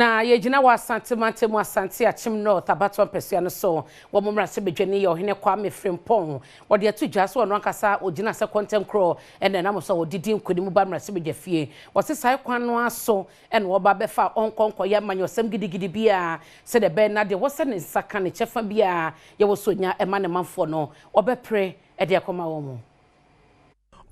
Na yɛgyina wɔ Asante mantam Asante Akyem North abatoɔ mpɛsua no so. Wɔn mmarahyɛbadwani yɛ Ɔhene Kwame Frimpong. Wɔde ato dwa sɛ ɔno ankasa ɔgyina sɛ kɔntɛnkorɔ na ɛnam so a wɔde di nkonim ba mmarahyɛbadwa fie. Wɔse saa kwan no ara so na wɔba bɛfa a ɔnkɔ nkɔyɛ amanyɔsɛm gidigidi biara sɛdeɛ ɛbɛyɛ na deɛ wɔsɛ ne nsa ka ne kyɛfa biara yɛwɔ so nya ma ne manfoɔ no wɔbɛpere de akɔma wɔn.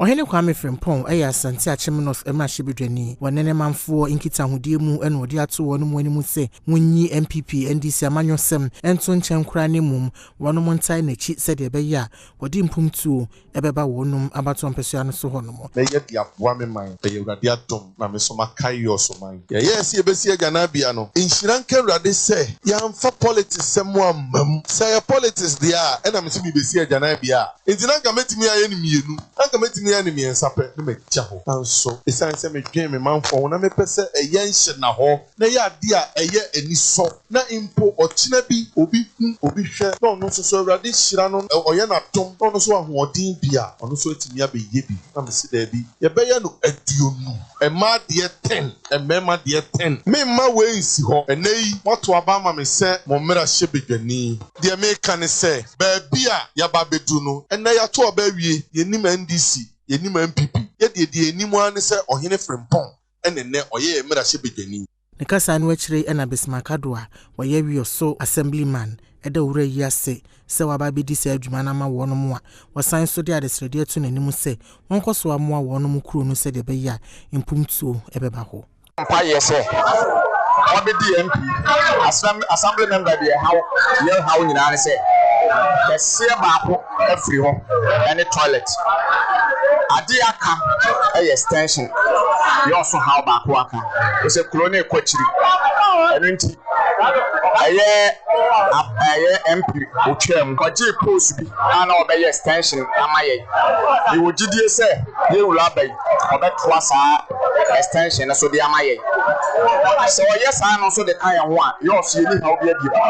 Ɔhene Kwame Frimpong yɛ Asante Akyem North mmarahyɛbadwani. Wɔ ne ne manfoɔ nkitahodie mu na ɔde ato wɔnom anim sɛ wɔnyi NPP, NDC amanyɔsɛm nto nkyɛn koraa na mmom wɔnom ntae n'akyi sɛdeɛ ɛbɛyɛ a wɔde mpomtuo bɛba wɔnom abatoɔ mpɛsoa no so hɔnom. Mɛyɛ de aboa me man. Ɛyɛ Awurade adom na me nso makae Yɔso man. Yɛyɛɛ sɛ yɛbɛsi agyananbea no. Nhyira nka Awurade sɛ yɛamfa politics sɛm amma mu. Sɛ ɛyɛ politics deɛ a, ɛna mese mebɛsi agyananbea a, enti na anka mɛtumi ayɛ no mmienu, na anka mɛtumi ayɛ no mmiɛnsa pɛ na magya hɔ. Nanso ɛsiane sɛ medwen me manfoɔ ho na mepɛ sɛ ɛyɛ nhyɛnahɔ na ɛyɛ adeɛ a ɛyɛ anisɔ na mpo ɔkyena bi obi hu, obi hwɛ na ɔno nso so Awurade hyira no, ɔyɛ no adom na ɔno nso wɔ ahoɔden bi a, ɔno nso atumi abɛyɛ bi. Na mese daabi, yɛbɛyɛ no 20, mmaa deɛ ten, mmarima deɛ ten. Memma wei nsi hɔ. Ɛnnɛ yi, moato aba ama me sɛ mo mmarahyɛbadwani. Deɛ meka ne sɛ, baabi a yɛaba abɛduru no, ɛnnɛ yɛato aba awie, yɛnnim NDC, yɛnnim NPP, yɛdeɛ deɛ yɛnim ara ne sɛ Ɔhene Frimpong na ɛnnɛ ɔyɛ yɛn mmarahyɛbadwani. Ne kasa no akyire yi na Bismarck Addo a ɔyɛ Wiɔso Assemblyman da owura yi ase sɛ waba abɛdi saa dwuma no ama wɔnom a wɔsan nso de adesrɛdeɛ ato n'anim sɛ wɔnkɔ so amoa wɔnom kuro no sɛdeɛ ɛbɛyɛ a mpomtuo bɛba hɔ. Mpaeɛ sɛ wabɛdi MP, Assembly member deɛ ɛhaw yɛn haw nyinaa ne sɛ kɛseɛ baako afiri hɔ ɛne toilet. Adeɛ aka yɛ extension yɛ ɔso haw baako aka sɛ kuro no rekɔ akyiri ɛno nti ɛyɛ ɛyɛ MP otwam kɔgyee post bi a na ɔbɛyɛ extension ama yɛn. Mewɔ gyidie sɛ yɛn wura aba yi ɔbɛtoa saa extension no so de ama yɛn. Sɛ ɔyɛ saa no nso de ka yɛn ho a, yɛ ɔso yɛnni haw biara bio.